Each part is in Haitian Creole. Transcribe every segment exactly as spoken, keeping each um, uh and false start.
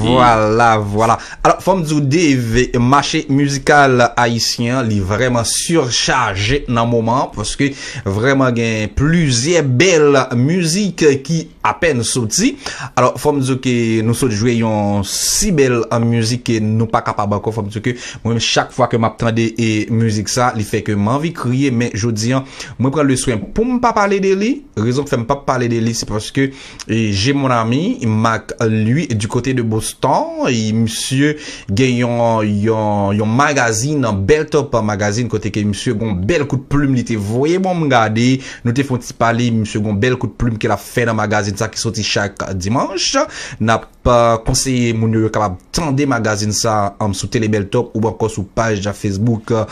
Vwala, vwala. Alò, fò m di w, Dave, mache mizikal ayisyen an, li vrèman sichaje nan moman an, paske vrèman gen plizyè bèl mizik ki apèn soti. Alò, fò m di w ke nou sot jwe yon si bèl, uh, mizik ke nou pa kapab ankò. Fò m di w ke mwen menm, chak fwa ke m ap tande e mizik sa, li fè ke m anvi kriye, men jodi an, mwen pran le swen pou m pa pale de li. Rezon k fè m p ap pale de li, se paske, e, j'ai mon ami Mac, lui, du côté de Boston, e misye gen yon, yon, yon magazin, Bèl Top Magazine, kote ke misye gon bèl kout plim, li te voye ban m gade, nou te fè yon ti pale, misye gon bèl kout plim ke l ap fè nan magazin sa ki soti chak dimanch. N ap, uh, konseye moun yo, yo kapab tande magazin sa, um, sou Tele Bèl Top ou ankò sou paj Facebook, uh,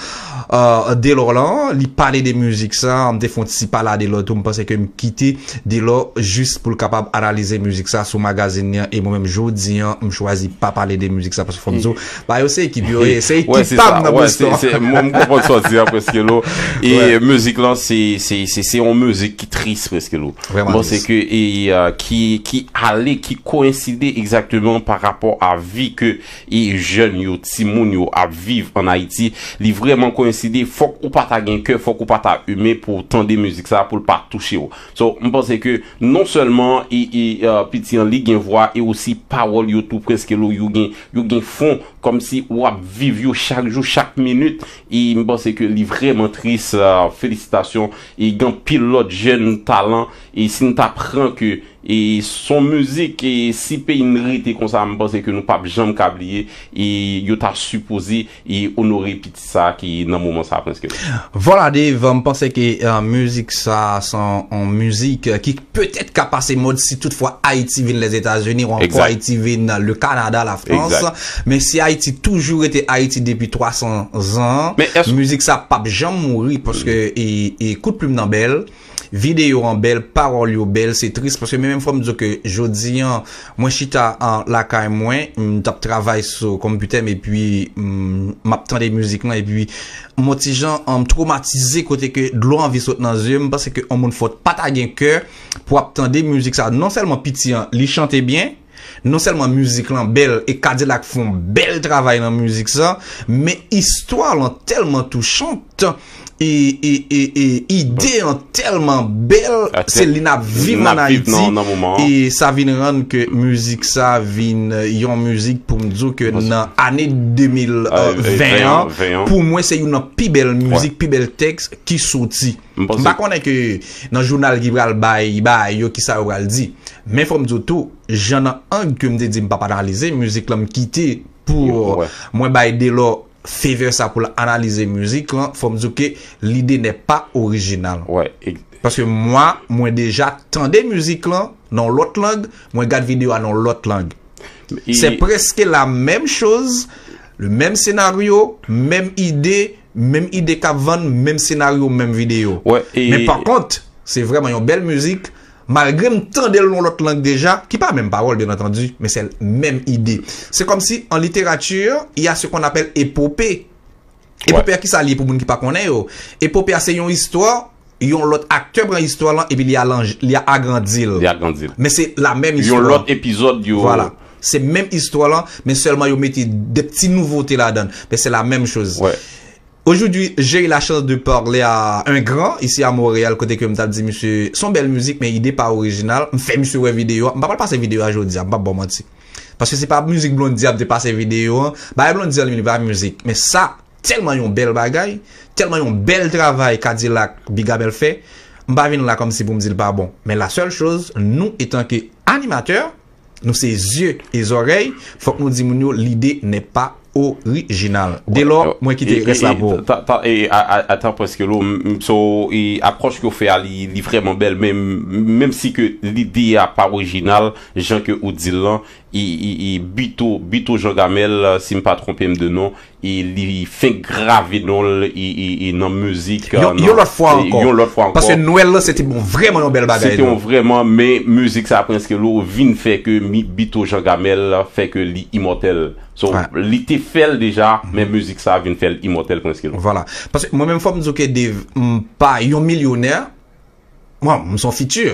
uh, Delò lan. Li pale de mizik sa, m te fè yon ti pale a Delò tou, m panse ke m kite Delò jis pou l kapab analize mizik sa sou magazin li an, e mwen menm jodi an, m chwazi pa pale de mizik sa, paske fò m di w, ba yo se ekip yo ye, se ekip pa m nan Boston. Mwen m konprann sa w di a, Preskelo. E mizik lan, se, se, se, se yon mizik ki tris, Preskelo. Mwen panse ke, e, uh, ki, ki ale, ki koyenside egzakteman pa rapò a vi ke e jèn yo, timoun yo ap viv ann Ayiti. Li vrèman koyenside, fòk ou pa ta gen kè, fòk ou pa ta imen pou w tande mizik sa, pou l pa touche w. So, m panse ke non sèlman e, e, uh, piti an li gen vwa, e osi pawòl yo tou, Preskelo, yo gen, yo gen fon, kòmsi w ap viv yo chak jou, chak minit. E m panse ke li vrèman tris, uh, felisitasyon. E gen anpil lòt jèn talan, e si n ta pran ke e s on mizik, e si peyi n rete konsa, m panse ke nou p ap janm ka bliye, e yo ta sipoze, e onore piti sa ki nan moman sa, Preskelo. Vwala, Dave, m panse ke, uh, mizik sa, se on, on mizik, uh, ki petèt ka pase mòd si toutfwa Ayiti vin Lèzetazini, ou ankò Ayiti vin le Kanada, Lafrans. Men si Ayiti toujou rete Ayiti depi twa san zan, mizik sa p ap janm mouri, paske e, e kout plim nan bèl, videyo an bèl, pawòl yo bèl, se tris, paske men menm fò m di w ke jodi an, mwen chita an lakay mwen, m t ap travay sou konpitè m, epi m, m ap tande mizik lan, epi m on ti jan, m twomatize kote ke dlo anvi sot nan zye m, m panse ke on moun fò pa ta gen kè pou ap tande mizik sa. Non sèlman piti an, li chante byen, non sèlman mizik lan bèl e Kadilak fè yon bèl travay nan mizik sa, men istwa lan tèlman touchant, e, e, e, e ide an tèlman bèl, se li n ap viv ann Ayiti, e sa vin rann ke mizik sa vin yon mizik pou m di w ke nan ane de mil ven an, pou mwen se youn nan pi bèl mizik, pi bèl tèks ki soti. M pa konnen ke nan jounal ki pral bay, bay yo kisa yo pral di. Men fò m di w tou, jan nan ang ke m te di m p ap analize mizik lan, m kite pou mwen bay Delò favor sa pou l analize mizik lan, fò m di w ke lide n'est pas original. Paske mwa, mwen deja tande mizik lan nan yon lòt lang, mwen gad videyo a nan yon lòt lang. C'est presque la même chose, le même scénario, menm ide, menm ide k ap vann, menm senaryo, menm videyo. Men pa kont, se vrèman yon bèl mizik, malgre m tande l nan lòt lang deja, ki pa menm pawòl, byen antandi, men se menm ide. Se kòmsi, an literati, il y a ce qu'on appelle épopée. Epope a, kisa li ye pou moun ki pa konnen yo? Epope a, se yon istwa, yon lòt aktè pran istwa lan, epi li alanj-, li agrandi l. Li agrandi l. Men se la menm istwa. Yon lòt epizòd yo. Vwala. Se menm istwa lan, men sèlman yo mete de ti nouvote ladan l. Men se la menm choz. Aujourd'hui, j'ai eu la chance de parler à un grand ici à Montréal, kote ke m t ap di misye, se yon bèl mizik, men ide pa orijinal. M fè misye wè videyo a. M pa pral pase videyo a jodi a, m p ap ba w manti. Paske se pa mizik Blondedy a m te pase videyo an. Bagay Blondedy an, li menm, li pa mizik. Men sa, tèlman yon bèl bagay, tèlman yon bèl travay Kadilak, Big Abel fè, m pa vin la kòmsi pou m di l pa bon. Men la seule chose, nou, etan ke animatè, nou se zye e zòrèy, fòk nou di moun yo, lide n'est pas original. Delò, mwen kite rès la pou ou. Atan, Preskelo, m, m, so, e, apwòch ke w fè a, li, li vrèman bèl, men m, menm si ke lide a pa orijinal, jan ke ou di l lan, e, e, e, Bito, Bito Jean Gamel, si m pa twonpe m de non, e li fenk grave non l, e, e, e nan mizik, yon, yon lòt fwa ankò. Yon lòt fwa ankò. Paske Nwèl lan, se te bon, vrèman yon bèl bagay. Se te yon vrèman, men mizik sa, Preskelo, vin fè ke mi, Bito Jean Gamel fè ke li imòtèl. So, li te fè l deja, men mizik sa vin fè l imòtèl, Preskelo. Vwala. Paske mwen menm, fò m di w ke Dave, m pa yon milyonè, mwen, m se yon fiti.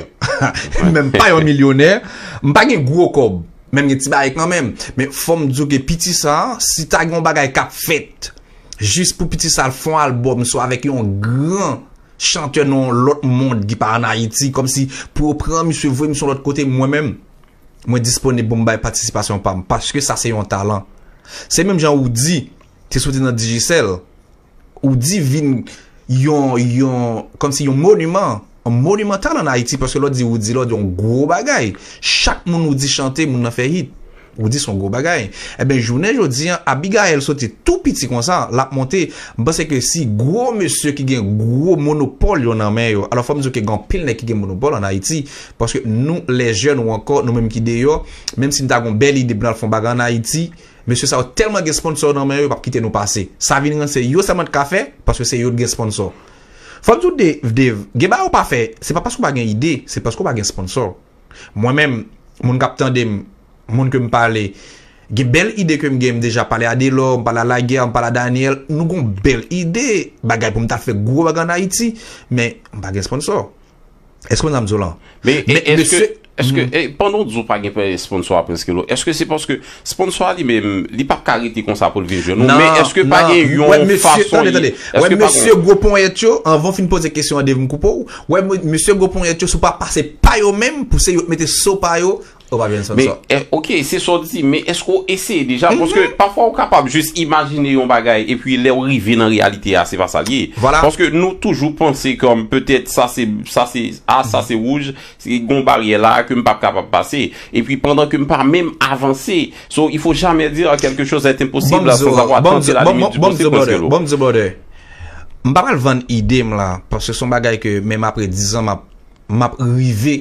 Men m pa yon milyonè, m pa gen gwo kòb. men m gen ti bagay kanmenm. Men fò m di w ke piti sa, si ta gen yon bagay k ap fèt, jis pou piti sa al fè yon albòm, swa avèk yon gran chantè nan yon lòt mond ki pa ann Ayiti, kòmsi pou yo pran misye, voye misye yon lòt kote, mwen menm, mwen disponib pou m bay patisipasyon pa m, paske sa se yon talan. Se menm jan Roody te soti nan Digicel, Roody vin yon, yon, kòmsi yon moniman, yon monimantal ann Ayiti, paske lè w di Roody la, w di yon gwo bagay. Chak moun Roody chante, moun nan fè hit. Roody se yon gwo bagay. Ebyen, jounen jodi a, Abigaël soti tou piti konsa, l ap monte. M panse ke si gwo mesye ki gen gwo monopòl yo nan men yo, alò fò m di w ke gen anpil nèg ki gen monopòl ann Ayiti, paske nou, les jeunes ou ankò, nou menm ki deyò, menm si n ta gen yon bèl ide pou n al fè yon bagay ann Ayiti, mesye sa yo tèlman gen sponsò nan men yo, yo p ap kite nou pase. Sa vin rann se yo sèlman t ka fè, paske se yo t gen sponsò. Fò m di w, Dave, Dave, gen bagay ou pa fè, se pa paske w pa gen ide, se paske w pa gen sponsò. Mwen menm, moun k ap tande m, moun ke m pale, gen bèl ide ke m gen, m deja pale a Delò, m pale a Laguerre, m pale a Daniel, nou gon bèl ide, bagay pou m ta fè gwo bagay ann Ayiti, men m pa gen sponsò. Èske w konn sa m di w lan? Men, men èske, èske, pandan w di w pa gen sponsò a Prince Kelo, èske se paske sponsò a li menm, li p ap ka rete konsa pou l vin jwenn ou? Men èske pa gen yon fason? Tande, tande. Wè mesye gwo ponyèt yo, anvan w fin poze kesyon an, Dave, m koupe w. Wè mesye gwo ponyèt yo, si w pa pase pa yo menm, pou se yo t mete so pa yo, ou p ap jwenn sponsò. Men, ok, se sa w di, men èske w eseye deja? Paske pafwa ou kapab jis imajine yon bagay, epi lè w rive nan reyalite a, se pa sa l ye. Paske nou toujou panse kòm petèt sa se, sa se, a, sa se wouj, se gon baryè la ke m p ap kapab pase. Epi pandan ke m pa menm avanse. So, il faut jamais dire quelque chose est impossible sans avoir tenté la limite du possible, Prince Kelo. Bon, m di w, brother. M pa pral vann ide m la, paske se yon bagay ke menm apre diz an, m ap, m ap rive,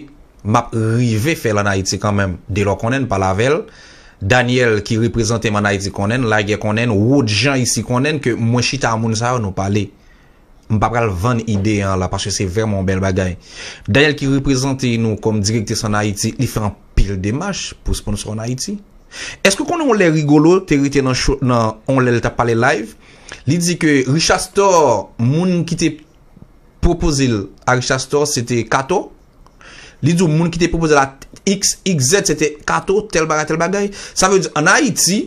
m ap rive fè l ann Ayiti kanmenm. Delò konnen n, pale avè l. Daniel ki reprezante m ann Ayiti konnen n, Laguerre konnen n, Rodjan isi konnen n, ke mwen chita a moun sa yo, nou pale. M pa pral vann ide an la, paske se vrèman yon bèl bagay. Daniel ki reprezante nou kòm direktris ann Ayiti, li fè anpil demach pou sponsò ann Ayiti. Èske w konnen yon lè Rigolo te rete nan, nan yon lè l t ap pale live? Li di ke Richard Store, moun ki te pwopoze l a Richard Store, se te Kato. Li di w moun ki te pwopoze l a X, Y Z, se te Kato, tèl bagay, tèl bagay. Sa vle di, ann Ayiti,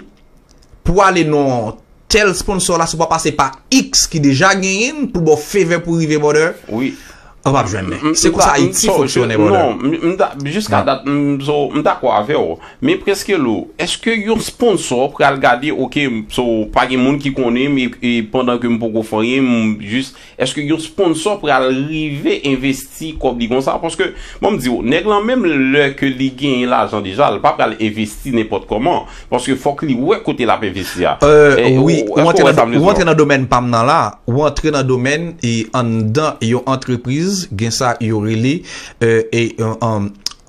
pou w ale nan tèl sponsò la, si w pa pase pa X ki deja genyen l, pou l ba w favè pou w rive, brother, ou p ap jwenn li. Se konsa Ayiti fonksyone, brother. Non, jiska dat, m dakò avè w. Men Prince Kelo, èske yon sponsò pral gade, ok, so, pa gen moun ki konnen m, e pandan ke m poko fè anyen, m jis, èske yon sponsò pral rive envesti kòb li konsa? Paske, bon, m di w, nèg lan menm lè ke li genyen lajan deja, l pa pral envesti nenpòt kòman. Paske fòk li wè kote l ap envesti a. Wi, ou antre nan domèn pa m nan la, ou antre nan domèn e anndan yon antrepriz, gen sa yo rele, e,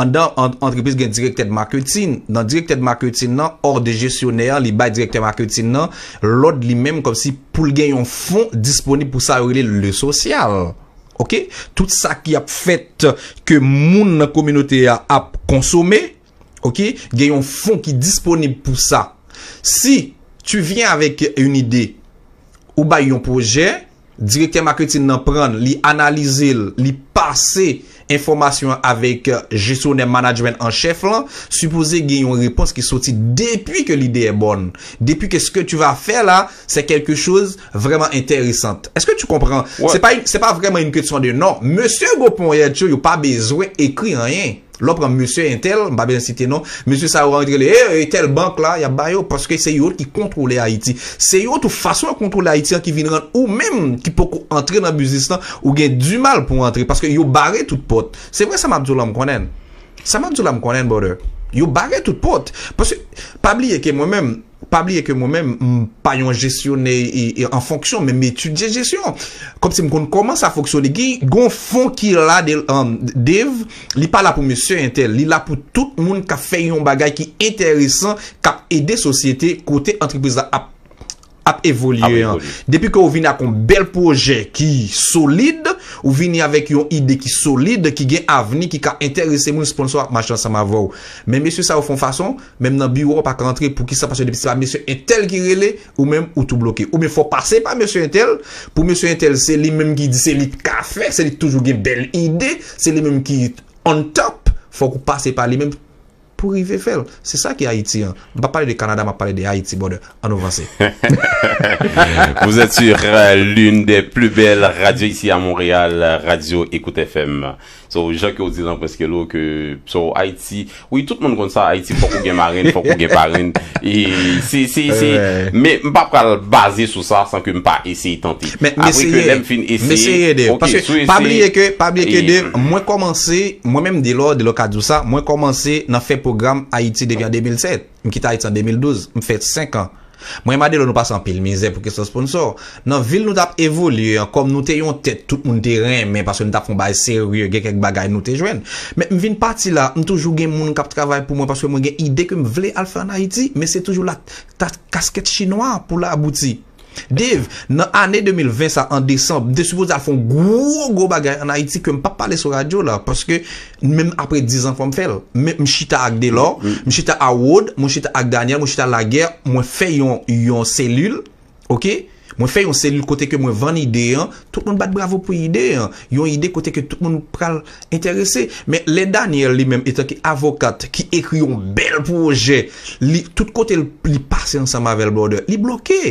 anndan antrepriz gen direktè de maketin. Nan direktè de maketin nan, òdè jesyonè an, li bay direktè maketin nan lòd li menm kòmsi pou l gen yon fon disponib pou sa yo rele le social. Ok? Tout sa ki ap fèt ke moun nan kominote a ap konsome, ok? Gen yon fon ki disponib pou sa. Si tu viens avec une idée, ou bay yon pwojè, direktè maketin nan pran l, li analize l, li pase enfòmasyon avèk jesyonè management an chèf lan, sipoze gen yon repons ki soti depi ke lide è bòn. Depi ke ce que tu vas faire là, c'est quelque chose vraiment intéressant. Est-ce que tu comprends? Se pa, se pa vrèman yon kesyon de non. Mesye gwo ponyèt yo, yo pa bezwen ekri anyen. Lè w pran mesye entèl, m pa bezwen site non, mesye sa yo rantre le, e, e tèl bank la, y ap ba yo, paske se yo ki kontwole Ayiti. Se yo tou fason yo kontwole Ayiti an ki vin rann ou menm ki poko antre nan biznis lan, ou gen dimal pou antre, paske yo bare tout pòt. Se vre sa m ap di w la, m konnen. Sa m ap di w la, m konnen, brother. Yo bare tout pòt. Paske, pa bliye ke mwen menm, pa bliye ke mwen menm, m pa yon jesyonè an fonksyon, men m etidye jesyon. Kòmsi m konn kòman sa fonksyone. Gen yon fon ki la, Dave, li pa la pou mesye entèl. Li la pou tout moun k ap fè yon bagay ki enteresan, k ap ede sosyete kote antrepriz la ap ap evolye an. Depi ke ou vini ak yon bèl pwojè ki solid, ou vini avèk yon ide ki solid, ki gen avni, ki ka enterese moun, sponsò ap mache ansanm avè w. Men mesye sa yo fè yon fason, menm nan biwo w pa ka antre. Poukisa? Paske depi se pa mesye entèl ki rele, ou menm ou tou bloke. Oubyen fò w pase pa mesye entèl, pou mesye entèl se li menm ki di se li k ka fè, se li k toujou gen bèl ide, se li menm ki on top, fòk ou pase pa li menm. pou rive fè l. Se sa ki Ayiti an. M pa pale de Kanada, m ap pale de Ayiti, brother. An nou vanse. Vous êtes sur euh, l'une des plus belles radios ici à Montréal, euh, Radio Écoute F M. So, jan ke w di lan, Prince Kelo, ke so Ayiti, wi, tout moun konn sa, Ayiti fòk ou gen marenn, fòk ou gen parenn. E se se se, men m pa pral baze sou sa san ke m pa eseye tante. Apre ke lè m fin eseye, ok, si w eseye, pa bliye ke pa bliye ke de mwen kòmanse, mwen menm Delò, Delò ka di w sa, mwen kòmanse nan fè pwogram Ayiti depi an de mil sèt. M kite Ayiti an de mil douz, m fè senk an. Mwen, Madelo, nou pase anpil mizè pou kesyon sponsò. Nan vil nou t ap evolye an, kòm nou te yon tèt tout moun te renmen, paske nou t ap fè yon bagay serye, gen kèk bagay nou te jwenn. Men m vin pati la, m toujou gen moun k ap travay pou mwen, paske mwen gen ide ke m vle al fè ann Ayiti, men se toujou la, ta, kaskèt chinwa pou l abouti. Dave, nan ane de mil ven sa, an desanm, m te sipoze al fè yon gwo, gwo bagay ann Ayiti ke m p ap pale sou radyo la, paske menm apre diz an, fò m fè l. Men m chita ak Delò, m chita ak Rod, mwen chita ak Daniel, mwen chita Laguerre, mwen fè yon, yon selil, ok? Mwen fè yon selil kote ke mwen vann ide an, tout moun bat bravo pou ide an. Yon ide kote ke tout moun pral enterese. Men lè Daniel li menm, etanke avokat ki ekri yon bèl pwojè, li, tout kote l, li pase ansanm avè l, brother, li bloke.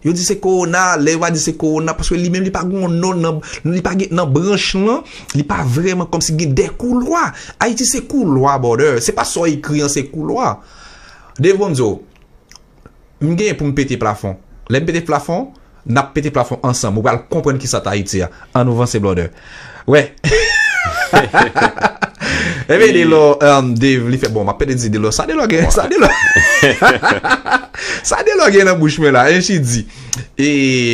Yo di se kowona, lè yo va di se kowona, paske li menm li pa gen yon non nan, li pa gen nan branch lan, li pa vrèman kòmsi gen de koulwa. Ayiti se koulwa, brother. Se pa sa w ekri an, se koulwa. Dave, bon m di w, m genyen pou m pete plafon. Lè m pete plafon, n ap pete plafon ansanm. Ou pral konprann kisa t Ayiti a. An nou vanse, brother. Wè. Ebyen, Delò, um, Dave, li fè, bon, m ap pede di Delò. Sa Delò gen, sa Delò. Sa Delò gen nan bouch mwen la, e Chidi. E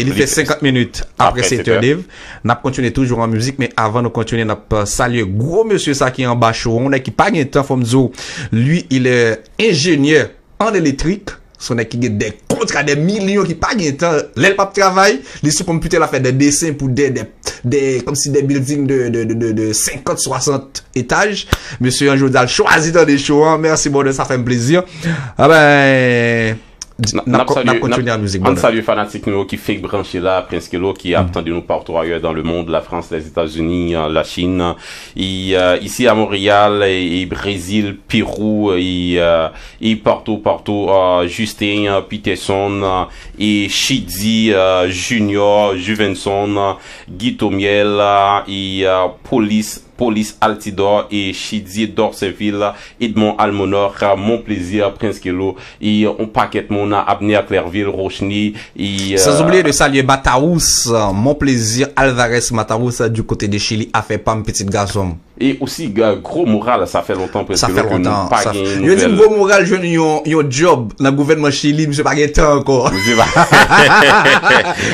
li fè senkant minit apre sete, Dave. N ap kontinye toujou an mizik, men avan nou kontinye, n ap, euh, salye gwo mesye sa ki anba cho an, nèg ki pa gen tan, fò m di w, lui, il est ingénieur en électrique. Se yon nèg ki gen de kontra, de milyon, ki pa gen tan. Lè l p ap travay, li sou konpitè, l ap fè de desen pou de, de, de, kòmsi de building de, de, de, de, de senkant, swasant etaj. Mesye an jodi a l chwazi tande cho an. Mèsi, brother, sa fè m plezi. A ben, n ap, n ap kontinye an mizik, brother. Ann salye fanatik nou yo ki fenk branche la, Prince Kelo ki ap tande nou partout ailleurs dans le monde, la France, les États-Unis, euh, la Chine, et, euh, ici à Montréal, et, et Brésil, Pérou, et, euh, e partou, partou, euh, Justin, euh, Peterson, euh, e Chidi, euh, Junior, Juvenson, euh, Guy Tomiel, euh, e, euh, Polis, Polis Altidor, e Chidi Dorceville, Edmond Almonor, euh, Mon Plaisir, Prince Kelo, e, euh, yon pakèt moun, Abner Clerville, Rochny, e, euh, sans oublier de saluer Mataus, euh, Mon Plaisir Alvarez Mataus, euh, du côté de Chili, afè pa m, pitit gason m. E osi, gwo moral, sa fè lontan, Prince Kelo, ke nou pa gen nouvèl. Yo di m gwo moral jwenn yon, yon djòb nan gouvènman Chili, misye pa gen tan ankò. Misye pa,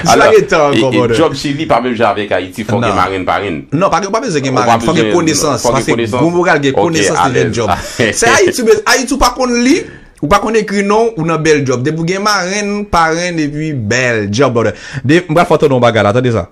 misye pa gen tan ankò, brother. Djòb Chili pa menm jan avèk Ayiti, fò gen marenn, parenn. Non, pa gen, pa bezwen gen marenn, fò gen konesans, paske gwo moral gen konesans li jwenn djòb. Se Ayiti, Ayiti ou pa konn li, ou pa konn ekri non, ou nan bèl djòb. Depi w gen marenn, parenn, epi bèl djòb, brother. M pral fè w tande yon bagay la, tande sa.